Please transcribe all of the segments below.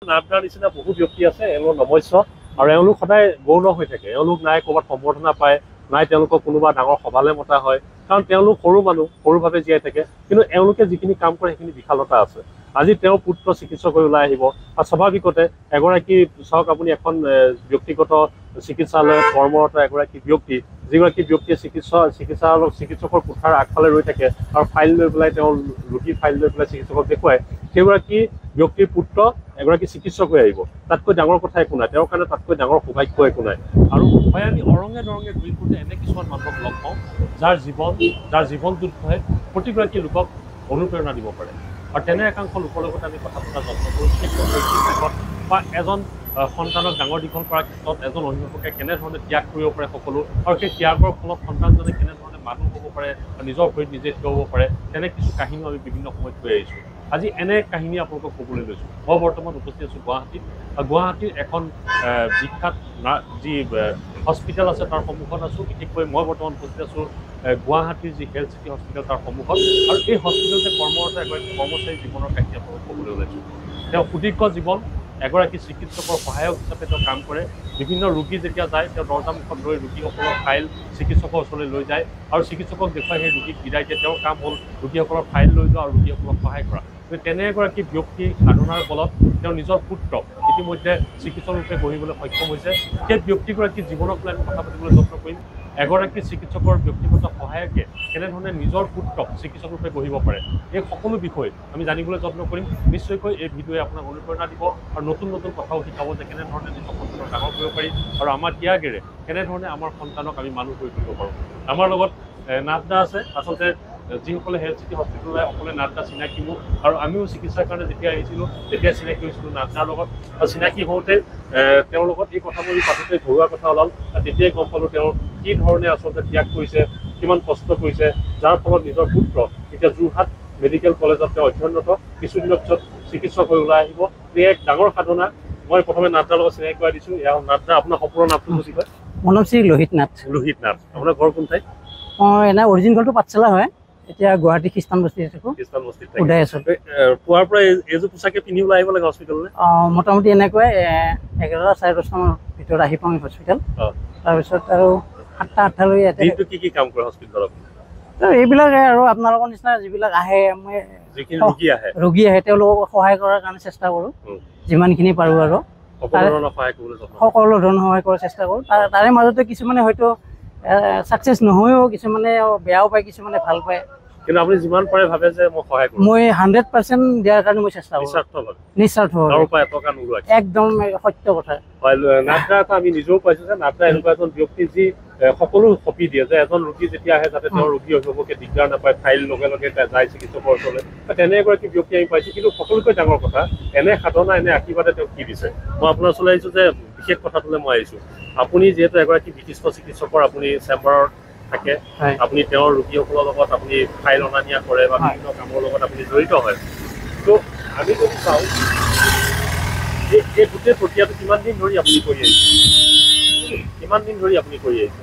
নাথদাৰ নিচিনা বহু ব্যক্তি আছে, এওঁলোক নমস্য আৰু এওঁলোক সদায় গৌণ হৈ থাকে। এওঁলোক নাই ক'ৰবাত সম্বৰ্ধনা পায়, নাই তেওঁলোকক কোনোবা ডাঙৰ সভালৈ মতা হয়, কাৰণ তেওঁলোক সৰু মানুহ, সৰুভাৱে জীয়াই থাকে। কিন্তু এওঁলোকে যিখিনি কাম কৰে সেইখিনি বিশালতা আছে। আজি তেওঁৰ পুত্ৰ চিকিৎসক হৈ ওলাই আহিব আৰু স্বাভাৱিকতে এগৰাকী, চাওক আপুনি, এখন ব্যক্তিগত চিকিৎসালয়ত কৰ্মৰত এগৰাকী ব্যক্তি, যিগৰাকী ব্যক্তিয়ে চিকিৎসালয়ত চিকিৎসকৰ কোঠাৰ আগফালে ৰৈ থাকে আৰু ফাইল লৈ পেলাই, তেওঁ ৰোগীৰ ফাইল লৈ পেলাই চিকিৎসকক দেখুৱায়, সেইগৰাকী ব্যক্তিৰ পুত্ৰ এগৰাকী চিকিৎসক হৈ আহিব, তাতকৈ ডাঙৰ কথা একো নাই। তেওঁৰ কাৰণে তাতকৈ ডাঙৰ সৌভাগ্য একো নাই। আৰু হয়, আমি অৰঙে দৰঙে ঘূৰি ফুৰোঁতে এনে কিছুমান মানুহক লগ পাওঁ যাৰ জীৱন যুদ্ধই প্ৰতিগৰাকী লোকক অনুপ্ৰেৰণা দিব পাৰে। আৰু তেনে একাংশ লোকৰ লগত আমি কথা পতাৰ যত্ন কৰোঁ, বিশেষকৈ শৈক্ষিক দিশত বা এজন সন্তানক ডাঙৰ দীঘল কৰাৰ ক্ষেত্ৰত এজন অভিভাৱকে কেনেধৰণে ত্যাগ কৰিব পাৰে সকলো, আৰু সেই ত্যাগৰ ফলত সন্তানজনে কেনেধৰণে মানুহ হ'ব পাৰে, নিজৰ ভৰিত নিজে থিয় হ'ব পাৰে, তেনে কিছু কাহিনীও আমি বিভিন্ন সময়ত কৈ আহিছোঁ। আজি এনে কাহিনী আপোনালোকক ক'বলৈ লৈছোঁ। মই বৰ্তমান উপস্থিত আছোঁ গুৱাহাটীত আৰু গুৱাহাটীৰ এখন বিখ্যাত যি হস্পিটেল আছে তাৰ সন্মুখত আছোঁ। বিশেষকৈ মই বৰ্তমান উপস্থিত আছোঁ গুৱাহাটীৰ যি হেল্থ চিটি হস্পিটেল তাৰ সন্মুখত। আৰু এই হস্পিটেলতে কৰ্মৰত এগৰাকী কৰ্মচাৰীৰ জীৱনৰ কাহিনী আপোনালোকক ক'বলৈ ওলাইছোঁ। তেওঁ সুদীৰ্ঘ জীৱন এগৰাকী চিকিৎসকৰ সহায়ক হিচাপে তেওঁ কাম কৰে। বিভিন্ন ৰোগী যেতিয়া যায়, তেওঁ দৰ্জা মুখত ৰৈ ৰোগীসকলৰ ফাইল চিকিৎসকৰ ওচৰলৈ লৈ যায় আৰু চিকিৎসকক দেখুৱাই সেই ৰোগীক বিদায় দিয়ে। তেওঁৰ কাম হ'ল ৰোগীসকলৰ ফাইল লৈ যোৱা আৰু ৰোগীসকলক সহায় কৰা। গতিকে তেনে এগৰাকী ব্যক্তিৰ সাধনাৰ বলত তেওঁ নিজৰ পুত্ৰক ইতিমধ্যে চিকিৎসক ৰূপে গঢ়িবলৈ সক্ষম হৈছে। সেই ব্যক্তিগৰাকীৰ জীৱনক লৈ আমি কথা পাতিবলৈ যত্ন কৰিম। এগৰাকী চিকিৎসকৰ ব্যক্তিগত সহায়কে কেনেধৰণে নিজৰ পুত্ৰক চিকিৎসক ৰূপে গঢ়িব পাৰে, এই সকলো বিষয় আমি জানিবলৈ যত্ন কৰিম। নিশ্চয়কৈ এই ভিডিঅ'ই আপোনাক অনুপ্ৰেৰণা দিব আৰু নতুন নতুন কথাও শিকাব যে কেনেধৰণে নিজৰ সন্তানক ডাঙৰ কৰিব পাৰি আৰু আমাৰ ত্যাগেৰে কেনেধৰণে আমাৰ সন্তানক আমি মানুহ কৰি তুলিব পাৰোঁ। আমাৰ লগত নাথদা আছে। আচলতে যিসকলে হেল্থ চিটি হস্পিটেললৈ, সকলোৱে নাথদা চিনাকি মোক আৰু আমিও চিকিৎসাৰ কাৰণে যেতিয়া আহিছিলোঁ তেতিয়া চিনাকি হৈছিলোঁ নাথদাৰ লগত। আৰু চিনাকি হওঁতে তেওঁৰ লগত এই কথাবোৰ পাতোঁতে ঘৰুৱা কথা ওলাল আৰু তেতিয়াই গম পালোঁ তেওঁ কি ধৰণে আচলতে ত্যাগ কৰিছে, কিমান কষ্ট কৰিছে, যাৰ ফলত নিজৰ পুত্ৰ এতিয়া যোৰহাট মেডিকেল কলেজত তেওঁ অধ্যয়নৰত, কিছুদিনৰ পিছত চিকিৎসক হৈ ওলাই আহিব। এই এক ডাঙৰ সাধনা। মই প্ৰথমে নাথদাৰ লগত চিনাকি কৰাই দিছোঁ। এয়া হ'ল নাথদা। আপোনাৰ সম্পূৰ্ণ নামটো কি কয়? মোৰ নাম শ্ৰী লোহিত নাথ। লোহিত নাথ, আপোনাৰ ঘৰ কোন ঠাইত? মই এনে অৰিজিন ঘৰটো পাঠশালা হয়, এতিয়া গুৱাহাটী খ্ৰীষ্টান বস্তিত থাকোঁ। খ্ৰীষ্টান বস্তিত। উদয় আছোঁ। পুৱাৰ পৰা এইযোৰ পোছাকে পিন্ধি ওলাই আহিব লাগে হস্পিটেললৈ? অঁ, মোটামুটি এনেকুৱাই 11, 10:30মানৰ ভিতৰত আহি পাওঁ হস্পিটেল। তাৰপিছত আৰু 7টা 8টালৈ ইয়াতে। দিনটো কি কি কাম কৰে হস্পিটেলত? এইবিলাকে আৰু আপোনালোকৰ নিচিনা যিবিলাক আহে, মই যিখিনি ৰোগী আহে, ৰোগী আহে, তেওঁলোকক সহায় কৰাৰ কাৰণে চেষ্টা কৰোঁ যিমানখিনি পাৰোঁ আৰু সকলো ধৰণৰ সহায় কৰিবলৈ যত্ন। সকলো ধৰণৰ সহায় কৰাৰ চেষ্টা কৰোঁ। তাৰে মাজতে কিছুমানে হয়তো ছাকচেছ নহয়ও, কিছুমানে বেয়াও পায়, কিছুমানে ভাল পায়। কিন্তু আপুনি যিমান পাৰে ভাবে যে মই সহায় কৰোঁ। মই 100% দিয়াৰ কাৰণে মই চেষ্টা কৰোঁ। নিস্বাৰ্থভাৱে। নিস্বাৰ্থভাৱে। কাৰো পৰা এটকা নোলোৱাকৈ। একদম সত্য কথা। হয়, নাথদা এটা আমি নিজেও পাইছোঁ যে নাথদা এনেকুৱা এজন ব্যক্তি যি সকলো সঁপি দিয়ে যে এজন ৰোগী যেতিয়া আহে যাতে তেওঁৰ ৰোগী অভিভাৱকে দিগদাৰ নাপায়, ফাইল লগে লগে যায় চিকিৎসকৰ ওচৰলৈ, তেনে এগৰাকী ব্যক্তি আমি পাইছোঁ। কিন্তু সকলোতকৈ ডাঙৰ কথা, এনে সাধনা, এনে আশীৰ্বাদে তেওঁক কি দিছে। মই আপোনাৰ ওচৰলৈ আহিছোঁ যে বিশেষ কথাটোলৈ মই আহিছোঁ। আপুনি যিহেতু এগৰাকী বিশিষ্ট চিকিৎসকৰ, আপুনি চেম্বাৰত থাকে, আপুনি তেওঁৰ ৰোগীসকলৰ লগত আপুনি ফাইল অনা নিয়া কৰে বা বিভিন্ন কামৰ লগত আপুনি জড়িত হয়। ত' আমি যদি চাওঁ, এই গোটেই প্ৰক্ৰিয়াটো কিমান দিন ধৰি আপুনি কৰি আহিছে? কিমান দিন ধৰি আপুনি কৰি আহিছে?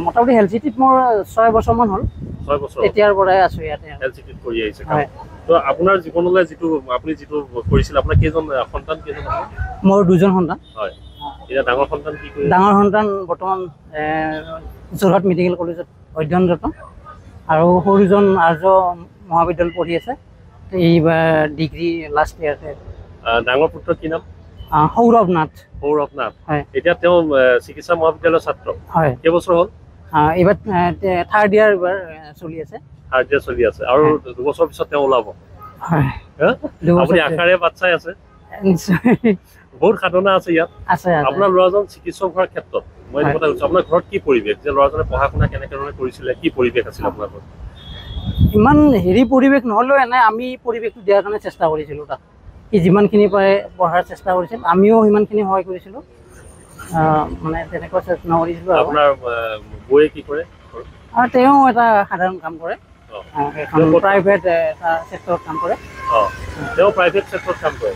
মোটামুটি হেল্থ চিটিত মোৰ 6 বছৰমান হ'ল। 6 বছৰ। তেতিয়াৰ পৰাই আছোঁ ইয়াতে। হেল্থ চিটিত কৰি আহিছে কাম। ত' আপোনাৰ জীৱনলৈ যিটো আপুনি যিটো কৰিছিল, আপোনাৰ কেইজন সন্তান, কেইজন আপোনাৰ? মোৰ দুজন সন্তান। হয়, এতিয়া ডাঙৰ সন্তান কি কৰি? ডাঙৰ সন্তান বৰ্তমান যোৰহাট মেডিকেল কলেজত অধ্যয়নৰত আৰু সৰুজন আৰ্য মহাবিদ্যালয়ত পঢ়ি আছে, এইবাৰ ডিগ্ৰী লাষ্ট ইয়াৰতে। ডাঙৰ পুত্ৰ কি নাম? সৌৰভ নাথ। সৌৰভ নাথ। হয়। এতিয়া তেওঁ চিকিৎসা মহাবিদ্যালয়ৰ ছাত্ৰ? হয়। কেইবছৰ হ'ল? এইবাৰ থাৰ্ড ইয়াৰ এইবাৰ চলি আছে। থাৰ্ড ইয়াৰ চলি আছে আৰু 2 বছৰ পিছত তেওঁ ওলাব? হয়। আপুনি আশাৰে বাট চাই আছে? নিশ্চয়। বহুত সাধনা আছে ইয়াত। আছে। আপোনাৰ ল'ৰাজন চিকিৎসক হোৱাৰ ক্ষেত্ৰত মই এইটো কথা কৈছোঁ, আপোনাৰ ঘৰত কি পৰিৱেশ, যে ল'ৰাজনে পঢ়া শুনা কেনেকে ধৰণে কৰিছিলে, কি পৰিৱেশ আছিল আপোনাৰ ঘৰত? ইমান হেৰি পৰিৱেশ নহ'লেও এনে আমি পৰিৱেশটো দিয়াৰ কাৰণে চেষ্টা কৰিছিলোঁ তাক। সি যিমানখিনি পাৰে পঢ়াৰ চেষ্টা কৰিছিল, আমিও সিমানখিনি সহায় কৰিছিলোঁ, মানে তেনেকুৱা চেষ্টা কৰিছিলোঁ। আপোনাৰ বৌয়ে কি কৰে? আৰু তেওঁ এটা সাধাৰণ কাম কৰে, এখন প্ৰাইভেট এটা চেক্টৰত কাম কৰে। অঁ, তেওঁ প্ৰাইভেট চেক্টৰত কাম কৰে।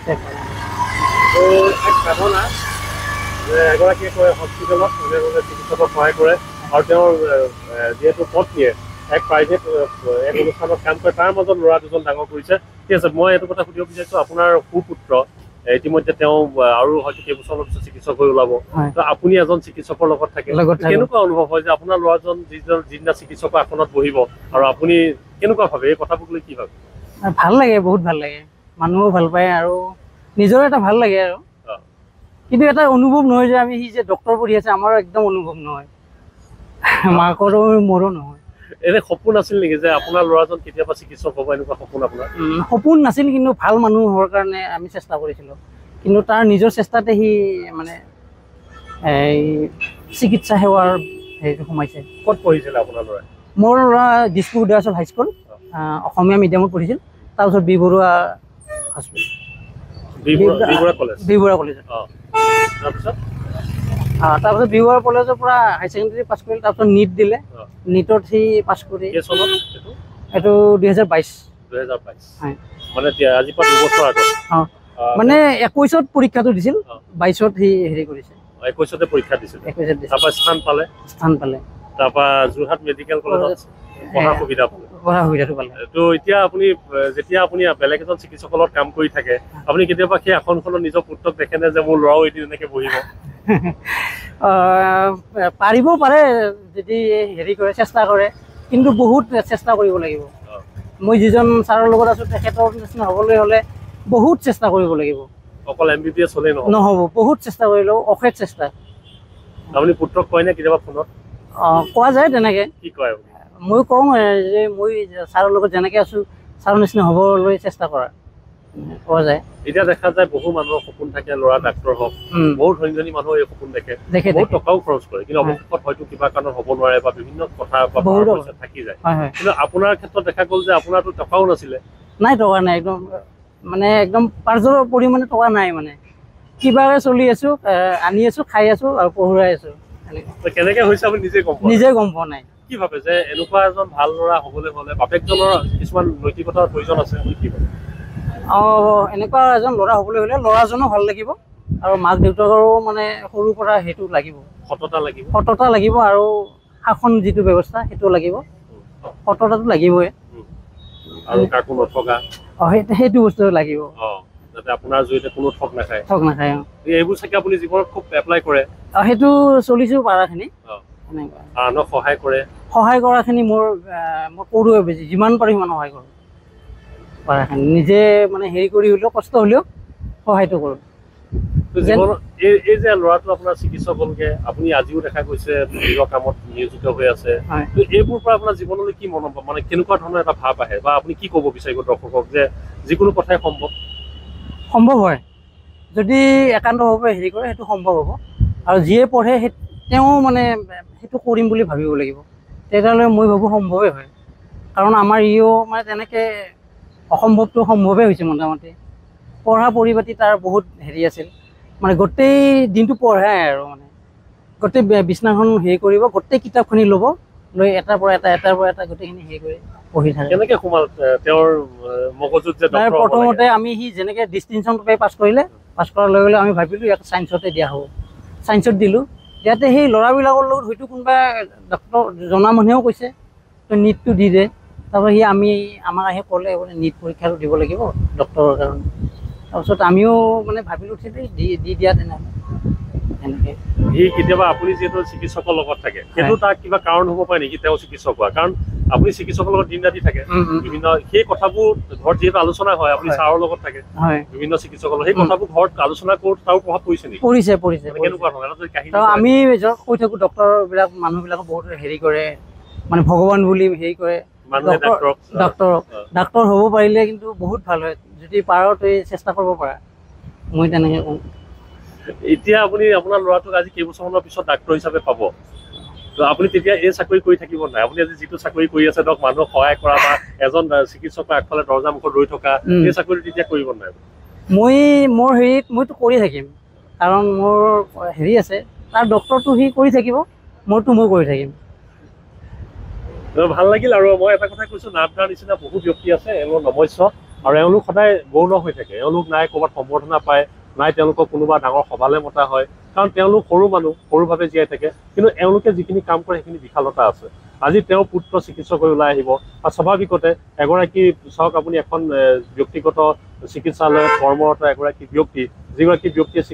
ত' এক সাধনা যে এগৰাকীয়ে কয় হস্পিটেলত এনেধৰণে চিকিৎসকক সহায় কৰে আৰু তেওঁৰ যিহেতু পত্নীয়ে এক প্ৰাইভেট এক অনুষ্ঠানত কাম কৰে, তাৰ মাজত ল'ৰা দুজন ডাঙৰ কৰিছে। ঠিক আছে, মই এইটো কথা সুধিব বিচাৰিছোঁ, আপোনাৰ সুপুত্ৰ ইতিমধ্যে তেওঁ আৰু হয়তো কেইবছৰৰ পিছত চিকিৎসক হৈ ওলাব। আপুনি এজন চিকিৎসকৰ লগত থাকে, কেনেকুৱা অনুভৱ হয় যে আপোনাৰ ল'ৰাজন যিদিনা চিকিৎসকৰ আসনত বহিব আৰু আপুনি কেনেকুৱা ভাবে এই কথাবোৰ লৈ, কি ভাবে? ভাল লাগে, বহুত ভাল লাগে, মানুহো ভাল পায় আৰু নিজৰো এটা ভাল লাগে আৰু। কিন্তু এটা অনুভৱ নহয় যে আমি সি যে ডক্টৰ পঢ়ি আছে, আমাৰো একদম অনুভৱ নহয়, মাকৰো মোৰো নহয়। এনে সপোন আছিল নেকি যে আপোনাৰ ল'ৰাজন কেতিয়াবা চিকিৎসক হ'ব, এনেকুৱা সপোন আপোনাৰ? সপোন নাছিল, কিন্তু ভাল মানুহ হোৱাৰ কাৰণে আমি চেষ্টা কৰিছিলোঁ। কিন্তু তাৰ নিজৰ চেষ্টাতে সি মানে এই চিকিৎসা সেৱাৰ হেৰিটো সোমাইছে। ক'ত পঢ়িছিলে আপোনাৰ ল'ৰাই? মোৰ ল'ৰা দিছপুৰ উদয়াচল হাইস্কুল, অসমীয়া মিডিয়ামত পঢ়িছিল। তাৰপিছত B Barua hospital, B Barua কলেজত। তাৰপিছত বি বৰুৱা কলেজৰ পৰা হায়াৰ ছেকেণ্ডেৰী পাছ কৰিলে। তাৰপিছত নীট দিলে, নীটত সি পাছ কৰি এইটো 2022। 2022 মানে আজিৰ পৰা 2 বছৰ আগত? অঁ, মানে 21ত পৰীক্ষাটো দিছিল, 22ত সি হেৰি কৰিছে। 21তে পৰীক্ষা দিছিল, 21ত দিছিল। তাৰপৰা স্থান পালে? স্থান পালে। তাৰপৰা যোৰহাট মেডিকেল কলেজত পঢ়াৰ সুবিধা পালে? পঢ়াৰ সুবিধাটো পালে। তো এতিয়া আপুনি যেতিয়া আপুনি বেলেগ এজন চিকিৎসকৰ লগত কাম কৰি থাকে, আপুনি কেতিয়াবা সেই আসনখনত নিজৰ পুত্ৰক দেখেনে যে মোৰ ল'ৰাও এদিন এনেকে বহিব? পাৰিব পাৰে যদি হেৰি কৰে, চেষ্টা কৰে, কিন্তু বহুত চেষ্টা কৰিব লাগিব। মই যিজন ছাৰৰ লগত আছোঁ তেখেতৰ নিচিনা হ'বলৈ হ'লে বহুত চেষ্টা কৰিব লাগিব। অকল MBBS হ'লেই নহ'ব? নহ'ব, বহুত চেষ্টা কৰিলেও, অশেষ চেষ্টা। আপুনি পুত্ৰক কয়নে কেতিয়াবা ফোনত? অঁ, কোৱা যায় তেনেকৈ। কি কয়? মই কওঁ যে মই ছাৰৰ লগত যেনেকৈ আছোঁ ছাৰৰ নিচিনা হ'বলৈ চেষ্টা কৰা, কোৱা যায়। এতিয়া দেখা যায় বহু মানুহৰ সপোন থাকে ল'ৰা ডাক্তৰ হওক, বহুত ধনী ধনী মানুহ এই সপোন দেখে, বহুত টকাও খৰচ কৰে, কিন্তু অৱশেষত হয়তো কিবা কাৰণত হ'ব নোৱাৰে বা বিভিন্ন কথা বা থাকি যায়। কিন্তু আপোনাৰ ক্ষেত্ৰত দেখা গ'ল যে আপোনাৰতো টকাও নাছিলে? নাই, টকা নাই, একদম মানে একদম পাৰ্যৰ পৰিমাণে টকা নাই, মানে কিবাকে চলি আছোঁ, আনি আছোঁ, খাই আছোঁ আৰু পঢ়ুৱাই আছোঁ। কেনেকে হৈছে আপুনি নিজে গম নিজে গম পোৱা নাই। কি ভাবে যে এনেকুৱা এজন ভাল ল'ৰা হ'বলৈ হ'লে বাপেকজনৰ কিছুমান নৈতিকতাৰ প্ৰয়োজন আছে, আপুনি কি ভাবে? অঁ, এনেকুৱা এজন ল'ৰা হ'বলৈ হ'লে ল'ৰাজনো ভাল লাগিব আৰু মাক দেউতাকৰো মানে সৰুৰ পৰা সেইটো লাগিব, সততা লাগিব, সততা লাগিব আৰু শাসন যিটো ব্যৱস্থা সেইটো লাগিব, সততাটো লাগিবই আৰু কাকো নঠগা। অঁ, সেইটো বস্তু লাগিব। অঁ, যাতে আপোনাৰ জৰিয়তে কোনো ঠগ নাখায়। ঠগ নাখায়। অঁ, এইবোৰ চাগে আপুনি জীৱনত খুব এপ্লাই কৰে? অঁ, সেইটো চলিছোঁ পাৰাখিনি। আনক সহায় কৰে? সহায় কৰাখিনি মোৰ মই কৰোঁৱে, বেছি যিমান পাৰোঁ সিমান সহায় কৰোঁ পাৰাখিনি, নিজে মানে হেৰি কৰি হ'লেও কষ্ট হ'লেও সহায়টো কৰোঁ। এই যে ল'ৰাটো আপোনাৰ চিকিৎসক হ'লগে, আপুনি আজিও দেখা গৈছে নিজৰ কামত নিয়োজিত হৈ আছে, এইবোৰ পৰা আপোনাৰ জীৱনলৈ কি মনত মানে কেনেকুৱা ধৰণৰ এটা ভাৱ আহে বা আপুনি কি ক'ব বিচাৰিব দৰ্শকক যে যিকোনো কথাই সম্ভৱ? সম্ভৱ হয় যদি একান্তভাৱে হেৰি কৰে, সেইটো সম্ভৱ হ'ব। আৰু যিয়ে পঢ়ে সেই তেওঁ মানে সেইটো কৰিম বুলি ভাবিব লাগিব, তেতিয়াহ'লে মই ভাবোঁ সম্ভৱেই হয়। কাৰণ আমাৰ ইও মানে তেনেকৈ অসম্ভৱটো সম্ভৱেই হৈছে মোটামুটি। পঢ়া পৰিপাতি তাৰ বহুত হেৰি আছিল, মানে গোটেই দিনটো পঢ়াই আৰু মানে গোটেই বিছনাখন হেৰি কৰিব, গোটেই কিতাপখিনি ল'ব, লৈ এটাৰ পৰা এটা, এটাৰ পৰা এটা গোটেইখিনি হেৰি কৰি পঢ়ি থাকে। কেনেকৈ সোমাল তেওঁৰ মগজুত যে তাৰ প্ৰথমতে আমি সি যেনেকৈ ডিষ্টিংশ্যন পাই পাছ কৰিলে, পাছ কৰাৰ লগে লগে আমি ভাবিলোঁ ইয়াক ছায়েন্সতে দিয়া হ'ব, ছায়েন্সত দিলোঁ। ইয়াতে সেই ল'ৰাবিলাকৰ লগত হয়তো কোনোবা ডক্টৰ জনা মানুহেও কৈছে তই নীটটো দি দে। তাৰপৰা সি আমাক আহি ক'লে বোলে নীট পৰীক্ষাটো দিব লাগিব ডক্টৰৰ কাৰণে। তাৰপিছত আমিও মানে ভাবিলোঁ ঠিক দি দিয়া তেনেহ'লে তেনেকৈ। সি কেতিয়াবা আপুনি যিহেতু চিকিৎসকৰ লগত থাকে, সেইটো তাৰ কিবা কাৰণ হ'ব পাৰে নেকি তেওঁ চিকিৎসক হোৱা? কাৰণ আপুনি চিকিৎসকৰ লগত দিন ৰাতি থাকে, বিভিন্ন সেই কথাবোৰ ঘৰত যিহেতু আলোচনা হয়, আপুনি ছাৰৰ লগত থাকে, বিভিন্ন চিকিৎসকৰ লগত সেই কথাবোৰ ঘৰত আলোচনা কৰোঁ, তাৰ প্ৰভাৱ পৰিছে নেকি? পৰিছে, পৰিছে। কেনেকুৱা ধৰণৰ কাহিনী? আমি কৈ থাকোঁ ডক্টৰবিলাক মানুহবিলাকক বহুত হেৰি কৰে, মানে ভগৱান বুলি হেৰি কৰে, ডাক্তৰক। ডাক্তৰ হ'ব পাৰিলে কিন্তু বহুত ভাল হয়, যদি পাৰ তই চেষ্টা কৰিব পাৰা, মই তেনেকৈ কওঁ। এতিয়া আপুনি আপোনাৰ ল'ৰাটোক আজি কেইবছৰমানৰ পিছত ডাক্তৰ হিচাপে পাব, তো আপুনি তেতিয়া এই চাকৰি কৰি থাকিব নাই? আপুনি আজি যিটো চাকৰি কৰি আছে, ধৰক মানুহক সহায় কৰা বা এজন চিকিৎসকৰ আগফালে দৰ্জা মুখত ৰৈ থকা, এই চাকৰিটো তেতিয়া কৰিব নাই? মই মোৰ হেৰিত মইতো কৰি থাকিম, কাৰণ মোৰ হেৰি আছে, তাৰ ডক্টৰটো সি কৰি থাকিব, মোৰতো মই কৰি থাকিম। ভাল লাগিল। আৰু মই এটা কথা কৈছোঁ, নাথদাৰ নিচিনা বহু ব্যক্তি আছে, এওঁলোক নমস্য আৰু এওঁলোক সদায় গৌণ হৈ থাকে। এওঁলোক নাই ক'ৰবাত সম্বৰ্ধনা পায়, নাই তেওঁলোকক কোনোবা ডাঙৰ সভালৈ মতা হয়, কাৰণ তেওঁলোক সৰু মানুহ, সৰুভাৱে জীয়াই থাকে। কিন্তু এওঁলোকে যিখিনি কাম কৰে সেইখিনি বিশালতা আছে। আজি তেওঁৰ পুত্ৰ চিকিৎসক হৈ ওলাই আহিব আৰু স্বাভাৱিকতে এগৰাকী চাওক আপুনি এখন ব্যক্তিগত চিকিৎসালয়ত কৰ্মৰত এগৰাকী ব্যক্তি, যিগৰাকী ব্যক্তিয়ে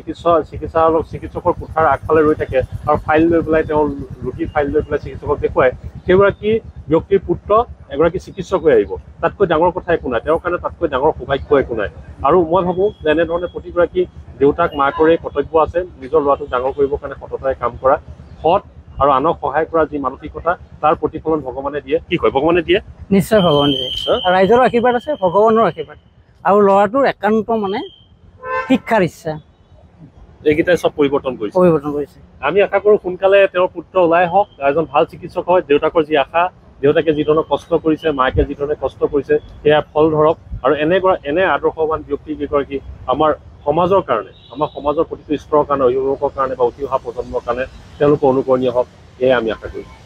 চিকিৎসকৰ কোঠাৰ আগফালে ৰৈ থাকে আৰু ফাইল লৈ পেলাই তেওঁ ৰোগী ফাইল লৈ পেলাই চিকিৎসকক দেখুৱায়, সেইগৰাকী ব্যক্তিৰ পুত্ৰ এগৰাকী চিকিৎসক হৈ আহিব। তাতকৈ ডাঙৰ কথা একো নাই, তেওঁৰ কাৰণে তাতকৈ ডাঙৰ সৌভাগ্য একো নাই। আৰু মই ভাবোঁ যে এনেধৰণে প্ৰতিগৰাকী দেউতাক মাকৰে কৰ্তব্য আছে নিজৰ ল'ৰাটোক ডাঙৰ কৰিবৰ কাৰণে সততাৰে কাম কৰা, সৎ আৰু আনক সহায় কৰা যি মানসিকতা, তাৰ প্ৰতিফলন ভগৱানে দিয়ে। কি কয়, ভগৱানে দিয়ে? নিশ্চয় ভগৱানে দিয়ে। ৰাইজৰো আশীৰ্বাদ আছে, ভগৱানৰ আশীৰ্বাদ, আৰু ল'ৰাটোৰ একান্ত মানে শিক্ষাৰ ইচ্ছা, এইকেইটাই চব পৰিৱৰ্তন কৰিছে, পৰিৱৰ্তন কৰিছে। আমি আশা কৰোঁ সোনকালে তেওঁৰ পুত্ৰ ওলাই হওক, এজন ভাল চিকিৎসক হয়। দেউতাকৰ যি আশা, দেউতাকে যি ধৰণে কষ্ট কৰিছে, মাকে যি ধৰণে কষ্ট কৰিছে, সেয়া ফল ধৰক। আৰু এনে আদৰ্শৱান ব্যক্তি কেইগৰাকী আমাৰ সমাজৰ কাৰণে, আমাৰ সমাজৰ প্ৰতিটো স্তৰৰ কাৰণে, অভিভাৱকৰ কাৰণে বা উঠি অহা প্ৰজন্মৰ কাৰণে তেওঁলোকৰ অনুকৰণীয় হওক, এয়াই আমি আশা কৰিছোঁ।